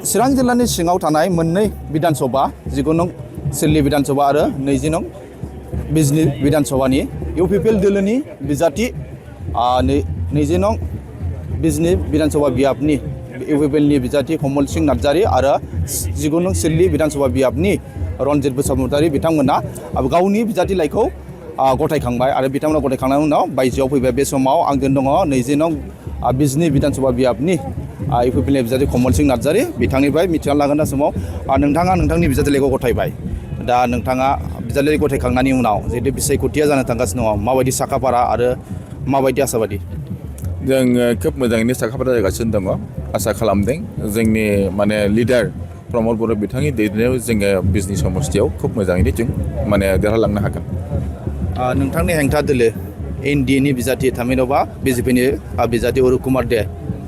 चिरां जिल्लानि सिङाव थानाय मोननै बिधानसभा 19 नं सिरलि बिधानसभा आरो 20 नं बिजनी बिधानसभानि इउपिपिएल दोलोनि बिजाथि 20 नं बिजनी बिधानसभा बियाबनि इउपिपिएलनि बिजाथि कमल सिंह नार्जारी आरो 19 नं सिरलि बिधानसभा बियाबनि रनजित बसुमतारी बिथांमोना गावनि बिजाथि लाइखौ गथायखांबाय आरो बिथांमोना गथायखांनायनि उनाव बायजोआव फैबाय। बे समाव आं दङ 20 नं बिजनी बिधानसभा बियाबनि इउपिपिएलनि बिजाथि कमल सिंह नार्जारी बिथांनिफ्राय मिथिना लागोन। दा समाव नोंथाङा नोंथांनि बिजाथि लाइखौ गथायबाय। दा नोंथाङा बिजाथि लाइ गथायखांनायनि उनाव जिहेतु बिसायख'थिया जानो थांगासिनो दङ माबायदि साखाफारा आरो माबायदि आसाबादि? जों खोब मोजाङैनो साखाफारा जागासिनो दङ। आसा खालामदों जोंनि माने लिडार प्रमद बर' बिथांनि दैदेननायाव जोङो बिजनी समस्थियाव खोब मोजाङैनो जों माने देरहालांनो हागोन। नोंथांनि हेंथा दोलो एनडिएनि बिजाथि थामहिनबा बिजेपिनि बिजाथि अरुप कुमार दे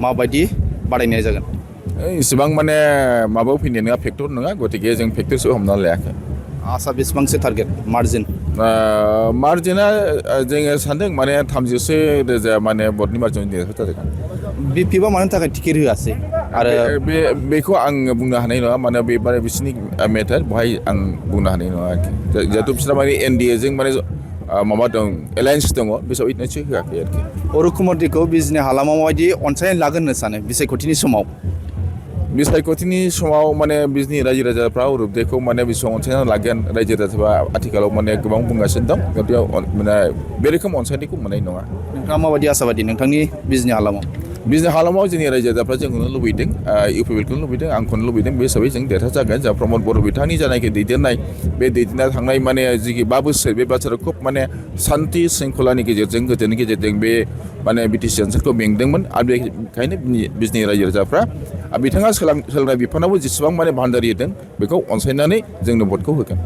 माबायदि बादायनाय जागोन? इसेबां माने माबायाव फैनाय नङा, फेक्टर नङा, गतिके जों फेक्टरसो हमना लायाखै। आसा बेसेबांसो टारगेट मार्जिन? मार्जिना जोङो सानदों माने 30,000 माने भटनि मार्जिन देरहाथारगोन। बिपिएफआ मानो थाखाय टिकेट होआसै आरो बेखौ आं बुंनो हानाय नङा, माने बे बारे बिसोरनि मेटार बेहाय आं बुंनो हानाय नङा आरोखि। जिहेतु बिसोरा माने एनडिएजों माने माबा दं, एलायन्स दङ, बेसोर इटनेसो होआखै आरोखि। अरुप कुमार देखौ बिजनी हालामाव माबायदि अनसायनानै लागोन होननो सानो बिसायख'थिनि समाव? बिसायख'थिनि समाव माने बिजनी रायजो राजाफ्रा अरुप देखौ माने बेसेबां अनसायनानै लागोन रायजो राजाफ्रा आथिखालाव माने गोबां बुंगासिनो दं। बेयाव माने बे रोखोम अनसायनायखौ मोननाय नङा। नोंथाङा माबायदि आसाबादि नोंथांनि बिजनी हालामाव? बिजनी हालामाव जोंनि रायजो राजाफ्रा जोंखौनो लुबैदों, इउपिपिएलखौनो लुबैदों, आंखौनो लुबैदों। बे हिसाबै जों देरहा जागोन। जा प्रमद बर' बिथांनि जानाखि दैदेननाय, बे दैदेननाय थांनाय माने जि 5 बोसोर, बे बोसोराव खोब माने सान्थि शृंखलानि गेजेरजों गोजोननि गेजेरजों बे माने बिटिसि ओनसोलखौ बेंदोंमोन। आरो बेखायनो बिजनी रायजो राजाफ्रा बिथाङा सोलोंनाय बिफानावबो जेसेबां माने भान्दारि होदों बेखौ अनसायनानै जोंनो भटखौ होगोन।